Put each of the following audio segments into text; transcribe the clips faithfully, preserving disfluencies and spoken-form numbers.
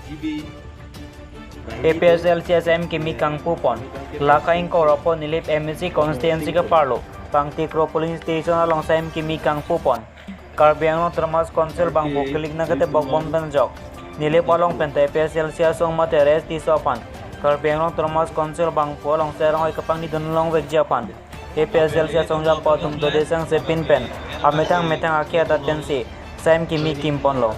A P H L C asai kimi kangpupon. Laka ingkoi ra pho Nilip M A C constituency ke-arlo Pangtikro polling station along asai kimi kangpupon. Karbi Anglong Autonomous Council bangphu kilik nangketebok bom pen ajok Nilip along penta A P H L C asong mate rest tiso aphan Karbi Anglong Autonomous Council bangphu along serong oi kepangni dun longvekji aphan A P H L C asong japo atum dode sangse pin pen amethang methang akhei adat pensi asai kimi kimponlo.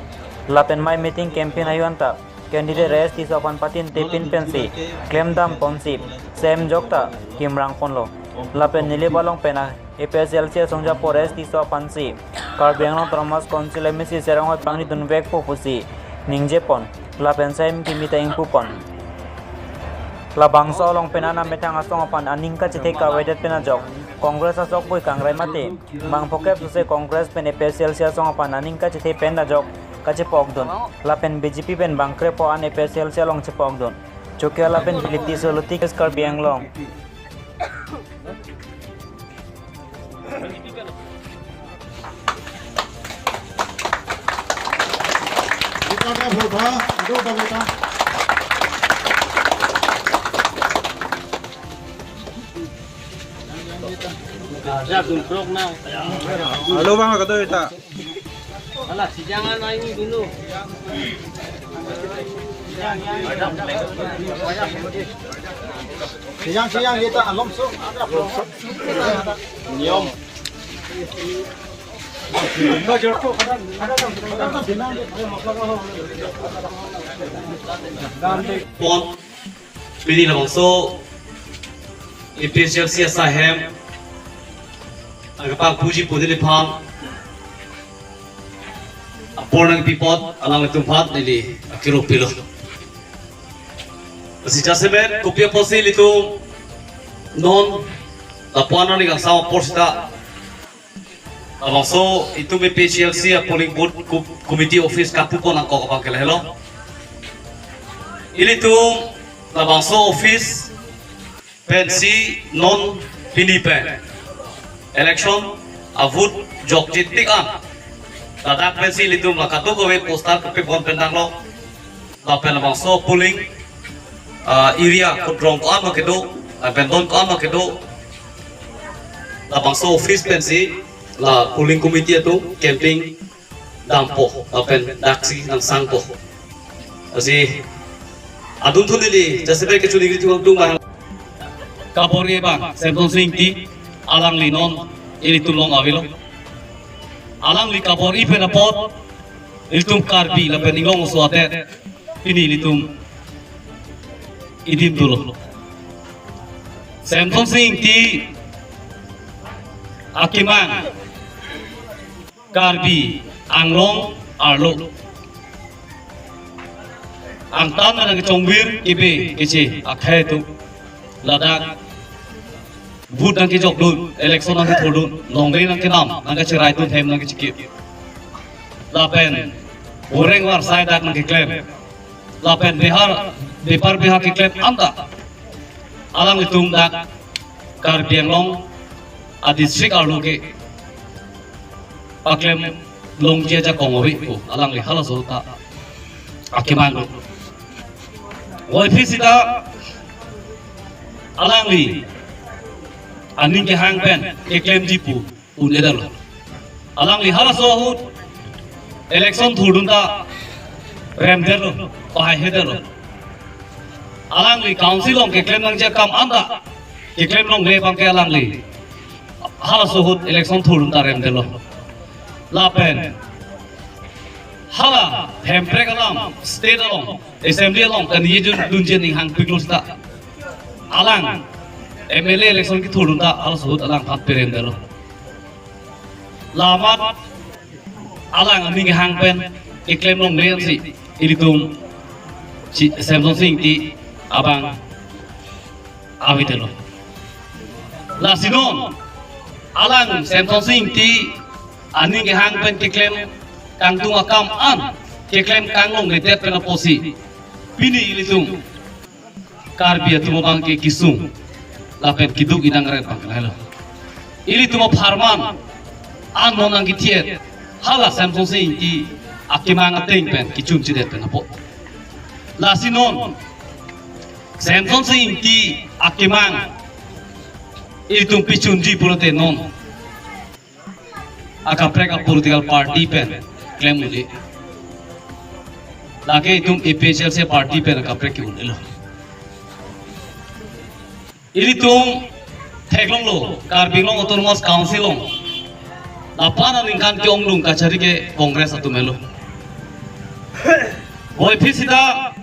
Lapen mai meeting campaign ayu anta candidate rest tiso aphan patinte pin pensi klemdamponsi asai jokta kimrangponlo. Lapen Nilip along pen A P H L C asong japo rest tiso aphansi Karbi Anglong Autonomous Council M A C serong oi pangni dunvekpo pusi ningjepon. Lapen asai kimi ta ingpupon. Labangso along pen ana methang asong aphan aning kachethe kavedet pen ajok Congress asok bui kangrai mate bang phokep suse Congress pen A P H L C asong aphan aning kachethe pen ajok kachepokdun. Lapen B J P pen bangkrepho an A P H L C along chepokdun. Chokia lapen Philip Tisso, Luti Karbi Anglong. Alo bang, kado ita. Ala, sijangan aini dulu. Sijang, sijang, kita alom so. Niom. Pon. Pini labangso A P H L C asai hem akepangpuji pu neliphan apor nangpi apot alanglitum aphan neli akiro pilo. Lasi jasemet kopi apotsi ilitum non lapu-an arni kangsam apor seta labangso itum A P H L C a polling booth co-, committee office kapupon nangkok abang ke lahelo. Ilitum labangso office pensi non pini pen election a vote jokji tik an ladak pensi ilitum la kadokave poster kepebon pen danglo. Lapen labangso polling, ah, area kodrang ko-an ma kedo, lapen don ko-an ma kedo, labangso office pensi la polling committee atum campaign dampo, lapen daksi nangsangpo. Lasi adunthu neli jasemet kechoningri thek atum bang. Kabor-i abang Semsonsing Ingti, alangli non ilitum along avelo. Alangli kabor-i pen apot ilitum Karbi lapen inglong oso adet pini ilitum idim dolo. Semsonsing Ingti akemang Karbi Anglong arlo angtan nangkechongvir kebe keche akhei atum ladak vote nangkejokdun, election nangkethurdun, longle nangkenam, nangkacheraidun, hem nangkechikip. Lapen boreng varsai dak nangkeklem. Lapen bihar, bepar bihar keklem anta alanglitum dak Karbi Anglong a district arlo ke paklem longji ajakong ave pu alangli halaso ta akemang do. Voiphit seta alangli aning kehang pen keklemji pu un-edetlo. Alangli halaso ahut election thurdun ta remdetlo, pahaihedetlo. Alangli council along keklem nangji akam anta keklem longle abang ke alangli halaso ahut election thurdun ta remdetlo. Lapen hala Hemprek alam state along assembly along kaningjedun dunji aning hangpiklo seta alang M L A election kethurdun ta halaso ahut alangphan peremdetlo. Lamat alang aning kehang pen keklem longle ansi ilitum si Semsonsing Ingti abang avedetlo. Lasi non alang Semsonsing Ingti aning kehang pen keklem kangtung akam an keklem kanglongledet pen apotsi pini ilitum Karbi atum abang ke kesung lapen keduk inang ret abang ke lahelo. Ilitum apharman an non nangkethiet hala Semsonsing Ingti akemang ateng pen kechunchedet pen apot. Lasi non Semsonsing Ingti akemang itum pichunji pulote non akaprek a-political party pen klem un-e. Lake itum A P H L C party pen akaprek ke-un-elo. Ilitum theklonglo, Karbi Anglong Autonomous Council along lapu-an aningkan ke-ongdung kachari ke Congress atum helo. Puvoiphit sita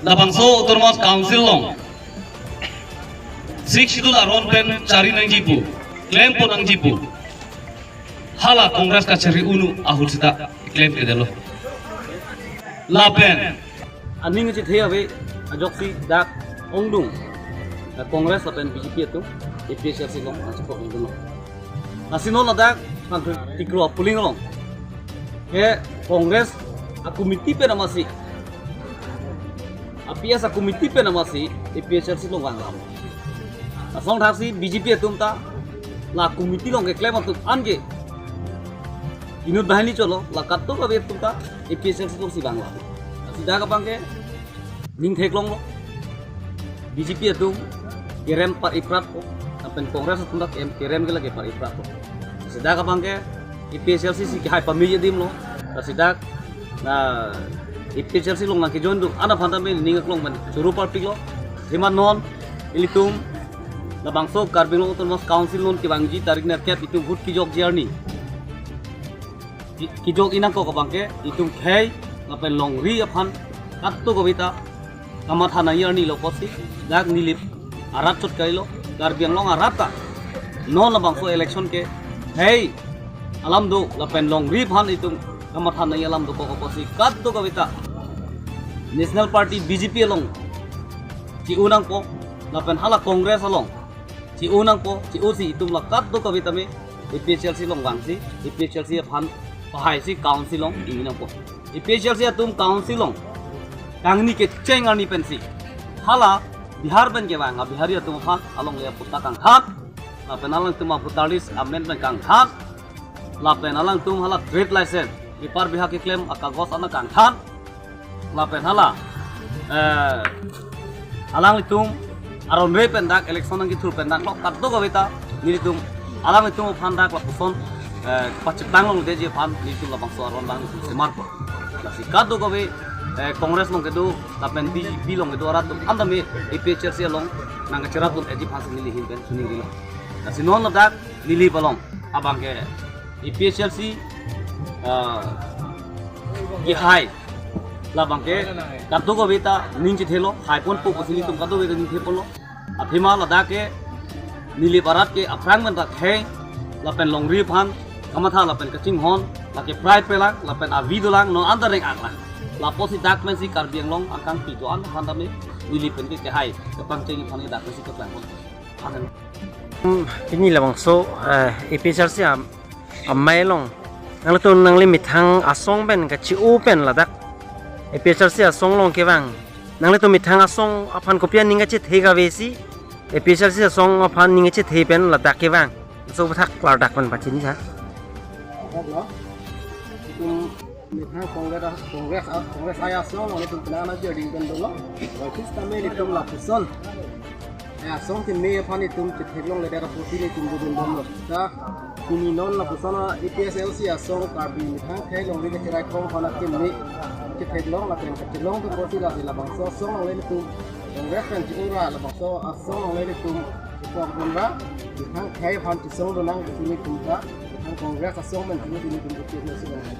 labangso Autonomous Council along Sixth Schedule aron pen chari nangji pu, klempo nangji pu, hala Congress kachari unu ahut sita klemkledetlo. Lapen aning chethe ave ajoksi dak ongdung, eh, Congress lapen B J P atum A P H L C along nangchepok ongdunglo. Lasi non ladak Phangthir Tikro a-polling along ke Congress a-committee pen amatsi, a-P S a-committee pen amatsi A P H L C along vanglam. Lason thaksi B J P atum ta la committee along keklem atum an ke inut banghini cholo, la kadokave atum ta A P H L C alongsi vanglam. Lasi dak abang ke ning theklonglo. B J P atum kerem par-ipratpo, lapen Congress atum ta kem-, kerem ke lake par-ipratpo. Lasi dak abang ke A P H L C si kehai pame adim lo. Lasi dak na A P H L C along nangkejoin dun an aphan tame ning aklong pen choro parpiklo. Athema non ilitum labangso Karbi Anglong Autonomous Council non kevangji tarik nerkep itum vote kejokji arni, ki-, kejok-i nangkok abang ke itum khei lapen longri aphan kadokave ta kamatha nangji arni lo pusi dak Nilip arat chot kailo. Karbi Anglong arat ta non labangso election ke khei alam do lapen longri aphan itum kamatha nangji alam dokok pusi kadokave ta National Party B J P along che-o nangpo, lapen hala Congress along che-o nangpo, che-osi itum la kadokave tame A P H L C along vangsi, A P H L C aphan pahaisi council along ingni nangpo. A P H L C atum council along kangni kecheng arni pensi hala Bihar pen kevang a-Bihari atum aphan alongle apatta kangthan, lapen alangtum a-voter list amendment kangthan, lapen alangtum hala trade license, bepar bihak keklem akagos an kangthan, lapen hala, eh, alanglitum aron re pen dak election nangkethur pen dak lo kadokave ta nelitum alanglitum aphan dak lapuson, eh, pacheplang longledetji aphan nelitum labangso aron lang nelitum semarpo. Lasi kadokave, eh, Congress along kedo lapen B J P along kedo arat atum an tame A P H L C along nangkacherap dun-eji aphansi neli ahin pen suning rilo. Lasi non ladak Nilip along abang ke A P H L C, ah, kehai labang ke kadokave ta ning chethelo, haiponpo pusi nelitum kadokave ta ning theponlo. Athema ladak ke Nilip arat ke aphrang pen ta khei lapen longri aphan kamatha lapen kachinghon, lake pride pelang lapen avi dolang, non an ta reng-aklang. Lapusi dak pensi Karbi Anglong angkang pito an aphan tame Nilip pen ke kehai kepangcheng aphan ke dak pensi keplang. Hmm, pini labangso, eh, A P H L C am-, amei along nanglitum nangli methang asong pen kache-o pen ladak A P H L C asong along kevang. Nanglitum methang asong aphan kopi aning kachethe kave si A P H L C asong aphan ning kachethe pen ladak kevang. So, bathak klardak pen pachini tha. Itum methang Congress, Congress, Congress asong along itum penang na jading pen dolo. Puvoiphit tame itum lapuson asong keme aphan itum chetheklongledet apotsi itum dodun bomlo. Ta pini non lapuson A P H L C asong Karbi methang khei longri kacherai kong aphan akeme chetheklong lapen kachelong tu apotsi lasi labangso asong along itum Congress pen che-o ra labangso asong along itum chepok dun ra methang khei aphan chesong dun nang pusi itum ta methang Congress asong pen che-o itum A P H L C along.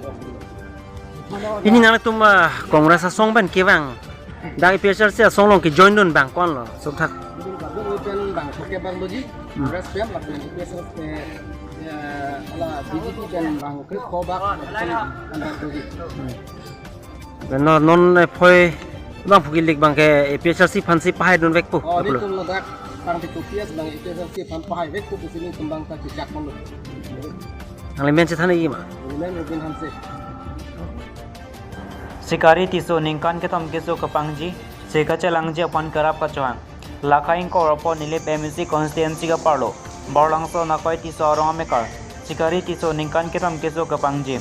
Pini nanglitum, ah, Congress asong pen kevang, dak A P H L C asong along kejoin dun abang ko-an lo, sukthak? Itum kadokave pen bang ke bang doji, Hmm. Congress pen lapen A P H L C, eh, ya, hala B J P pen bang ke ko bak, pen bang doji. Hmm. Non, non, eh, phoi bang phukilik abang ke A P H L C aphansi pahai dunvekpo. Oh, aplo. Nelitum ladak tang di kopias abang A P H L C aphan pahaivekpo pusi nelitum abang ta chechak ponlo. Nangli men chethan-ikji ma? Neli men Rubin Hanse. Sikari Tisso ningkan kethom keso kepangji, si kachelangji aphan kerap kachohang. Lakha ingkoi ra pho Nilip M A C constituency ke-arlo, Borlangso Nakoi Tisso arong amekar. Sikari Tisso ningkan kethom keso kepangji.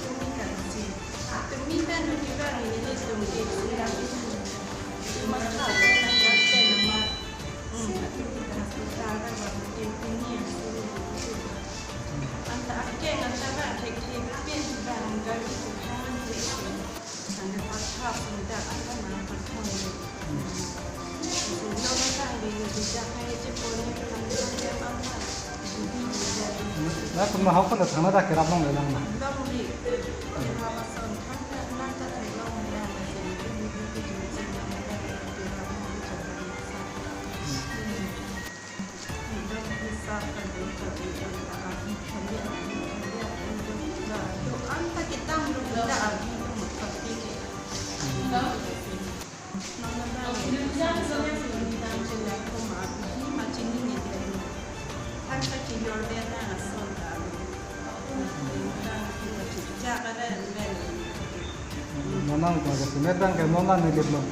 Tumi kansi. Tumi pen no kevang nelitum ke sundang itu. Cuma tahu kan, kan pen nama. Hmm, itu kita hospital kan, waktu ke tumi yang suruh itu. Anta akeng anta ba thekthe ba pen ba gari tu kan. Sangke pathap singta anta na pathap. Singlo na tang di di jak hai je pon ni kan dia dia apa. Latum na hokon thangna ta kerap longle lang na. Longle. Dia apa son kan na ta thai longle lang. Singke di di di di sing na na ta kerap longle. Nonang ko kasi met bang ke nonang ni gitlo.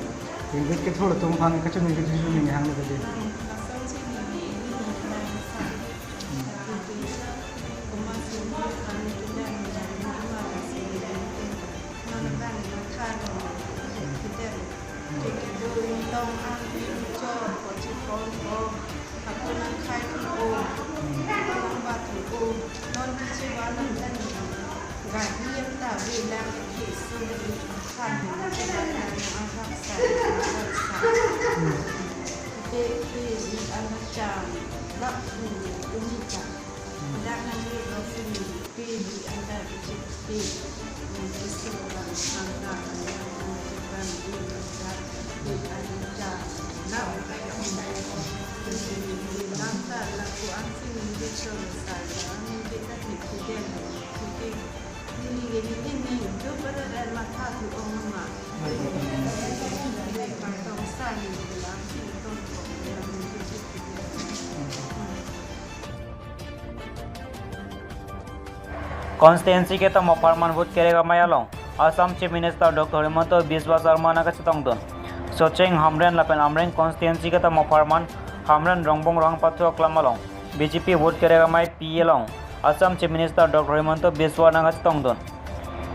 Ingkit ke thol tum phan kachini kachini ni hang lo kadi. Ako nang khai thu o, ako nang ba thu o, non kisi ba nang dan nang. Gari yang ta bilang ke so de kan nang arak sa, arak sa. Te te di anak jam, lak tu uni ta. Dak nang ni lo sini. Pili anta kechik pi, hmm, kisi orang sangka anta kechik ban di anta pi anta nau, hmm, kisi di anta laku ansi mungkin so saya mungkin kan ni kiden kiki ini ini ini itu pada dan mata tu orang ma. Ini kantong sani bilang si tong kong bilang kechik kiki. Constituency ketom apharman vote kerek amei along Assam Chief Minister Doctor Himanta Biswa Sarma nangkachetongdun. Socheng, Hamren lapen Amreng constituency ketom apharman Hamren Rongbong Rohang Pathu aklam along B J P vote kerek amei pi along Assam Chief Minister Doctor Himanta Biswa nangkachetongdun.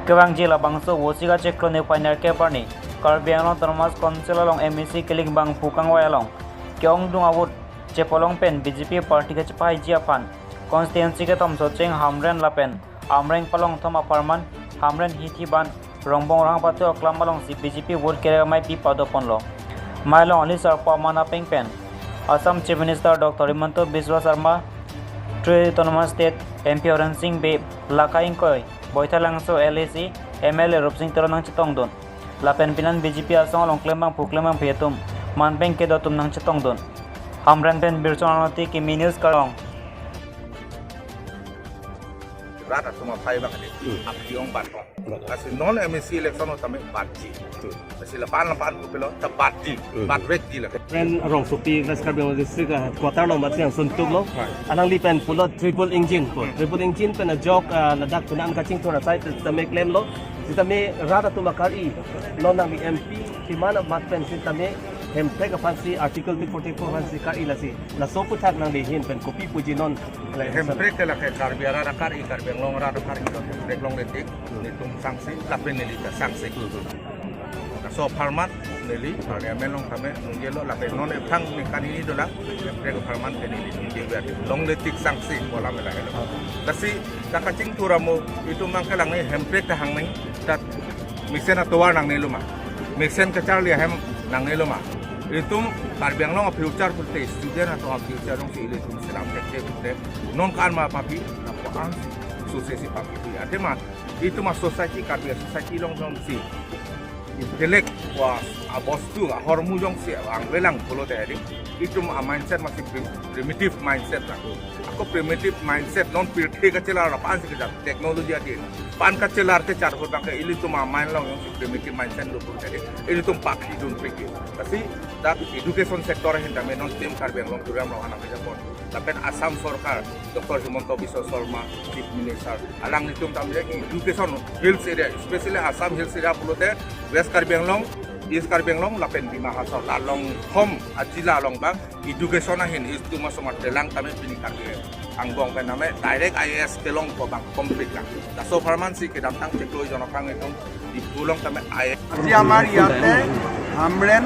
Kevangji labangso Vosik achiklo niphai nerkep arni Karbi Anglong Autonomous Council along M A C keleng bangphu kangvai along ke-ongdung avote chepalong pen B J P party kachepaiji aphan constituency ketom Socheng, Hamren lapen Amreng palongthom apharman Hamren Hithi Ban Rongbong Rohang Pathu aklam alongsi B J P vote kerek amei pi padoponlo. Mei along ali sarpo aman apeng pen Assam Chief Minister Doctor Himanta Biswa Sarma, Tri Autonomous State M P Horen Sing Bey, Lakha ingkoi Boithalangso L A C M L A Rupsing Teron nangchetongdun. Lapen pinan B J P asong along klembangphu klembangphi atum manpeng kedo atum nangchetongdun. Hamren pen Birchon Alangti, Kimi News, Karbi Anglong. Rat atum aphai bang ade. Hmm. Aphi ong bat ong. Bat ong. Lasi non M A C election o tame batji. Hmm. Lasi lapan lapan ko pelo ta batji. Hmm. Bat vekji la. Friend Rongsopi, West Karbi Anglong District, uh, headquarter along batsi ang suntuk lo. Hai. Alangli pen pulo triple engine po. Hmm. Triple engine pen ajok, uh, ladak pen an kachingthur asai tame klemlo. Sitame rat atum akari lo, nangli M P kiman amat pen sitame Hemprek aphansi Article two forty-four aphansi kari lasi. Laso aputhak nangli ahin pen kopi puji non. Hemprek ke lake Karbi arat akari, Karbi Anglong arat akari lo Hemprek longle tik, nelitum sangse, lapen neli ta sangse. Laso apharman neli Parliament along tame nungjelo, lapen non ephrang ningkan hini dolang, Hemprek apharman ke neli nungje biar longle tik sangse, bola mela helo. Lasi ta kachingthur amo, itum mang kelang ni Hemprek ta hang nang, ta mesen atovar nangnelo ma. Mesen kacharli ahem nangnelo ma. Itum Karbi Anglong a-future pulote, student atum a-future jongsi ilitum selam thekthek pulote, non kan ma papi, na ko-an success papi. Athema itum a-society, Karbi society along jongsi intellect wa abostu ahormu jongsi angvelang pulote adi, itum a-mindset masih prim-, primitive mindset lang. Ako primitive mindset non pirthe kachelar aphansi kejap technology adi. Pan kachelar kechar ahut bangke ilitum a-mind along jongsi primitive mindset lo pulote adi, ilitum pakhi dun peki. Lasi dak education sector ahin tame non tim Karbi Anglong turam lo anak kejapon. Lapen Assam Sorkar, Doctor Himanta Biswa Sarma, Chief Minister, alanglitum tame education hills area, especially Assam Hills area pulote West Karbi Anglong, East Karbi Anglong, lapen Dima Hasao, la along thom ajila along bang education ahin itum asomar telang tame pini Karbi angbong pen tame direct I A S kelong ko bang complete lang. Laso apharman si kedamtang chiklo jon aphrang itum Diphu along tame I A S. আজি আমাৰ ইয়াতে হামৰেণ,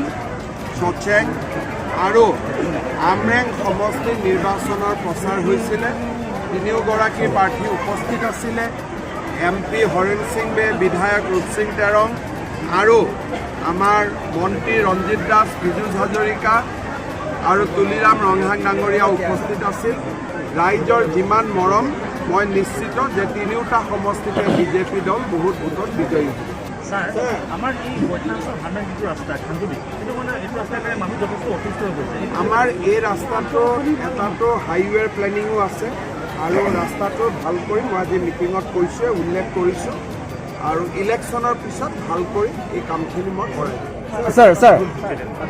চচেং আৰু আমৰেং সমষ্টি নিৰ্বাচনৰ প্ৰচাৰ হৈছিলে। তিনিওগৰাকী প্ৰাৰ্থী উপস্থিত আছিলে। এম পি হৰেণ সিং বে, বিধায়ক ৰূপসিং তেৰং আৰু আমাৰ মন্ত্ৰী ৰঞ্জিত দাস, পীযুষ হাজৰিকা আৰু তুলিৰাম ৰংহাং ডাঙৰীয়া উপস্থিত আছিল। ৰাইজৰ যিমান মৰম, মই নিশ্চিত যে তিনিওটা সমষ্টিতে বিজেপি দল বহুত ভোটত বিজয়ী হ'ব। Sir, sir. আমাৰ এই বৈঠাংছৰ ভাণ্ডাৰ যিটো ৰাস্তা, খান্দুলি, এইটো মানে এইটো ৰাস্তাৰ কাৰণে মানুহ যথেষ্ট অতিষ্ঠ হৈ পৰিছে। এই আমাৰ এই ৰাস্তাটোত এটাতো হাইৱেৰ প্লেনিঙো আছে আৰু ৰাস্তাটো ভালকৈ মই আজি মিটিঙত কৈছোঁৱে, উল্লেখ কৰিছোঁ আৰু ইলেকশ্যনৰ পিছত ভালকৈ এই কামখিনি মই কৰাই দিম। Sir, sir.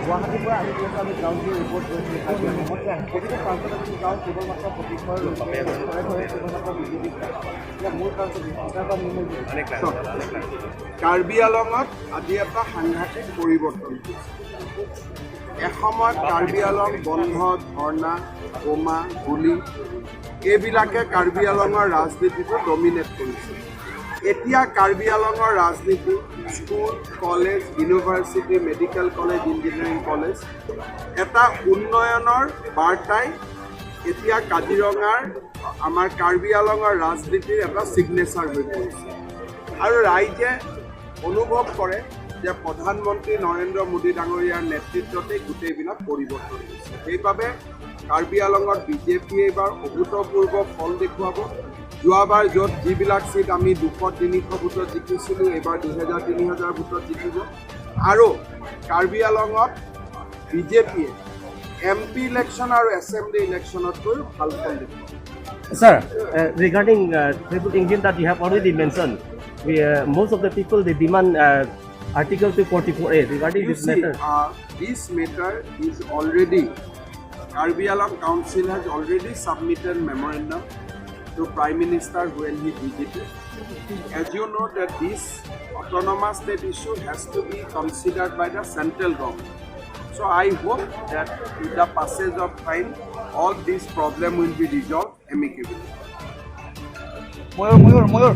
গুৱাহাটীৰ পৰা আহি পেলাই আমি গ্ৰাউণ্ড ৰিপৰ্ট কৰিছিলোঁ। আজি অসমত যে প্ৰতিটো প্ৰান্তত আমি গাঁও কেৱল মাত্ৰ প্ৰতিঘৰ ঘৰে ঘৰে কেৱল মাত্ৰ বিজেপি। এতিয়া মোৰ গাঁৱত বিজেপি। কাৰ্বি আংলঙত আজি এটা সাংঘাতিক পৰিৱৰ্তন হৈছে। এসময়ত কাৰ্বি আংলং বন্ধ, ধৰ্ণা, বোমা, গুলী এইবিলাকে কাৰ্বি আংলঙৰ ৰাজনীতিটো ডমিনেট কৰিছে। এতিয়া কাৰ্বি আংলঙৰ ৰাজনীতি, school, college, university, medical college, engineering college, এটা উন্নয়নৰ বাৰ্তাই এতিয়া কাজিৰঙাৰ, আমাৰ কাৰ্বি আংলঙৰ ৰাজনীতিৰ এটা ছিগনেচাৰ হৈ পৰিছে। আৰু ৰাইজে অনুভৱ কৰে যে প্ৰধানমন্ত্ৰী নৰেন্দ্ৰ মোদী ডাঙৰীয়াৰ নেতৃত্বতে গোটেইবিলাক পৰিৱৰ্তন হৈছে। সেইবাবে কাৰ্বি আংলঙত বিজেপিয়ে এইবাৰ অভূতপূৰ্ব ফল দেখুৱাব। যোৱাবাৰ য'ত যিবিলাক ছিট আমি দুশ তিনিশ ভোটত জিকিছিলোঁ, এইবাৰ দুহেজাৰ তিনি হাজাৰ ভোটত জিকিব। আৰু কাৰ্বি আংলঙত বিজেপিয়ে এম পি ইলেকশ্যন আৰু এছেম্বলি ইলেকশ্যনতকৈও ভাল ফল দেখুৱাব। Sir, uh, regarding, uh, triple engine that you have already mentioned, we, uh, most of the people, they demand, uh, Article two forty-four A regarding You this see, matter. Uh, this matter is already, Karbi Anglong Council has already submitted memorandum. to Prime Minister when he visited. As you know that this autonomous state issue has to be considered by the central government. So I hope that with the passage of time, all this problem will be resolved amicably. Mayur, Mayur, Mayur.